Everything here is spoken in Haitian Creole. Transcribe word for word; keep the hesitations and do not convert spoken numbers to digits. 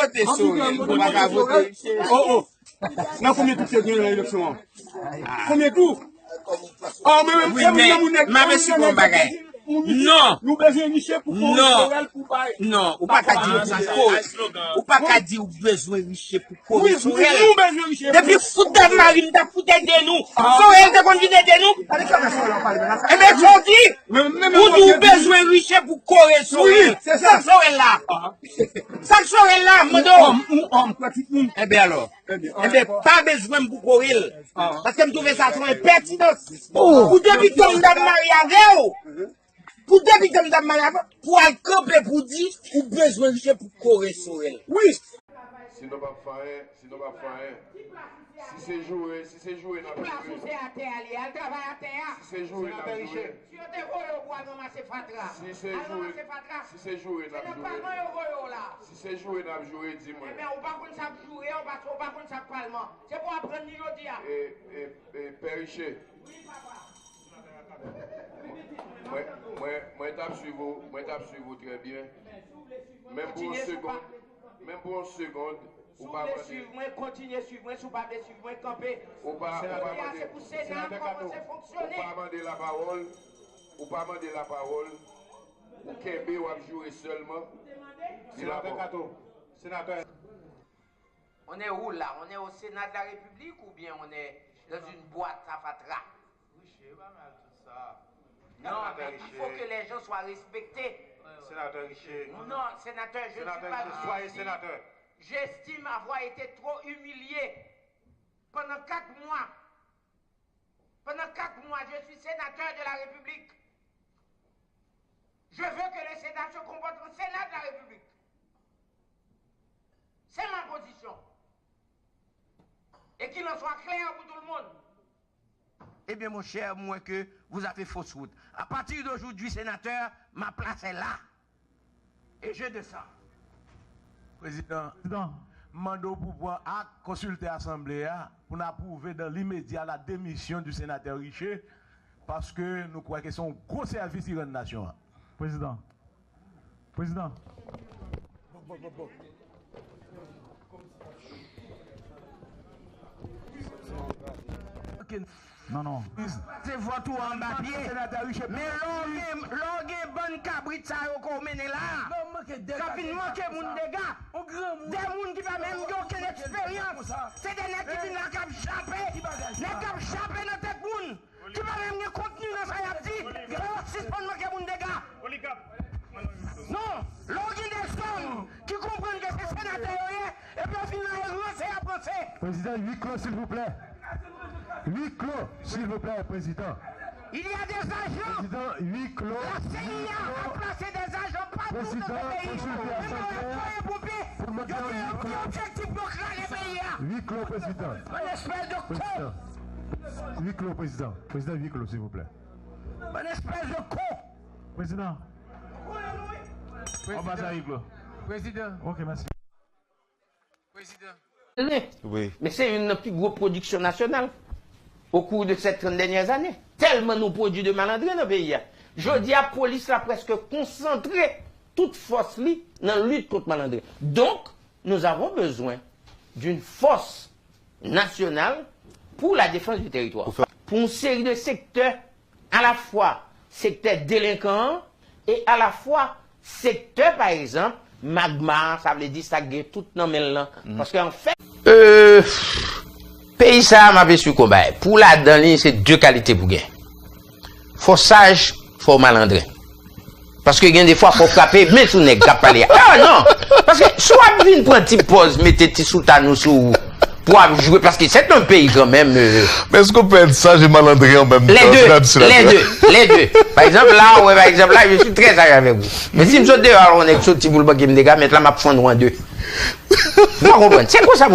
Vote Sorel, nou pa ka vote Riche. Oh, oh. Nan konbyen tou te gen nan eleksyon an? Konbyen tou? Oh, men, men, wi, men, m ap esplike yon bagay. Non. Nou bezwen Riche pou kore Sorel pou bay. Non, ou pa ka di ou pou kore. Ou pa ka di ou bezwen Riche pou kore Sorel. Wi, nou bezwen Riche. Depi fout Dam Mari, m ta fout ede nou. Sorel te konn vin ede nou. Ebyen, jodi, ou di ou bezwen Riche pou kore Sorel. Wi, se sa. Sa k Sorel la? Sa k Sorel la, m mande w? Ebyen alò. Ebyen, pa bezwen m pou kore l. Paske m twouve sa se yon enpètinans. Pou depi tan m t ap marye avè w, pou depi tan m t ap marye avè w, pou al kanpe pou di ou bezwen Riche pou kore Sorel. Wi. Si nou p ap fè anyen, si nou p ap fè anyen, si se joure, si se joure n ap joure. Plas ou se atè a li ye, al travay atè a. Si se joure n ap joure. Si yo te voye w pou al ranmase fatra, al ranmase fatra. Si se joure n ap joure. Se nan palman yo voye w la. Si se joure n ap joure, di mwen. Ebyen, ou pa konn sa k joure, ou pa, ou pa konn sa k palman. Se pou w aprann li jodi a. E, e, e, Pè Riche. Mwen, mwen, mwen t ap swiv ou, mwen t ap swiv ou trè byen. Menm pou yon segonn, menm pou yon segonn, ou pa mande. Si w vle swiv mwen, kontinye swiv mwen. Si w pa vle swiv mwen, kanpe. Ou pa, ou pa mande, se pou Sena a kòmanse fonksyone. Ou pa mande lapawòl, ou pa mande lapawòl, ou kenbe, w ap joure sèlman. Di lapawòl. Senatè. On est où là? On est au Sénat de la République ou bien on est dans une boîte à fatra? Riche, pa mal tout sa. Non, mais il faut que les gens soient respectés. Sénateur Richer. Non, sénateur, je ne suis pas venu ici. Soyez sénateur. J'estime avoir été trop humilié pendant quatre mois. Pendant quatre mois, je suis sénateur de la République. Je veux que le Sénat se comporte en Sénat de la République. C'est ma position. Et qu'il en soit clair pour tout le monde. Eh bien, mon cher, m wè ke vous avez fausse route. À partir d'aujourd'hui, sénateur, ma place est là. Et je descends. Prezidan, Prezidan, m mande w pou pran ak, konsilte asanble a pou n apwouve dans l'immédiat la démission du sénateur Richer, paske nou kwè ke se yon gwo sèvis li rann nasyon an. Prezidan. Prezidan. Non, non. Se vòt ou anba pye. Men lè w gen, lè w gen bann kabrit sa yo ke w mennen la, k ap vin manke moun dega, de moun ki pa menm gen okenn eksperyans, se de nèg ki vin la k ap jape, nèg k ap jape nan tèt moun, ki pa menm gen kontni nan sa y ap di, fò yo sispann manke moun dega. Non, lè w gen de zòm ki konprann ke se senatè yo ye, epi yo fin la e ranse y ap ranse. Président, huis clos, s'il vous plaît. Huis clos, s'il vous plaît, Président. Il y a des agents. Président, huis clos. La C I A a placé des agents partout dans le pays. Menm nan yo deploye pou pi. Yo gen objektif pou kraze peyi a. Huis clos, Président. Bann espès de con. Huis clos, Président. Président, huis clos, s'il vous plaît. Bann espès de con. Président. On passe à huis clos. Président. Ok, merci. Président. Wi. Men se youn nan pi gwo pwodiksyon nasyonal au cours de ces trente dernières années. Tèlman nou pwodui de malandren nan peyi a. Jodi a, polis la prèske konsantre tout fòs li nan lit kont malandren. Donk, nous avons besoin d'une force nationale pour la défense du territoire. Pou yon seri de sektè, alafwa sektè delenkan an e alafwa sektè, pa egzanp, magma, sa vle di sa k gen tout nan men l lan. Paske anfèt, euh, peyi sa a, m ap esplike w bagay. Pou w ladan li, se de kalite pou gen. Fò w saj, fò w malandren. Paske gen de fwa fò w frape men sou nèg k ap pale a. Ah non! Paske si w ap vin pran ti pòz, mete ti soutane w sou ou, pou w ap jwe, paske c'est un pays quand même, euh. Men èske w pè èt saj e malandren an menm tan? Senatè, senatè. Les deux, les deux. Pa egzanp la, ou wè, pa egzanp la, je suis très sage avec vous. Men si m sot deyò a, yon nèg soti pou l manke m dega, mèt la, m ap fann ou an de. Ou pa konprann? Se konsa.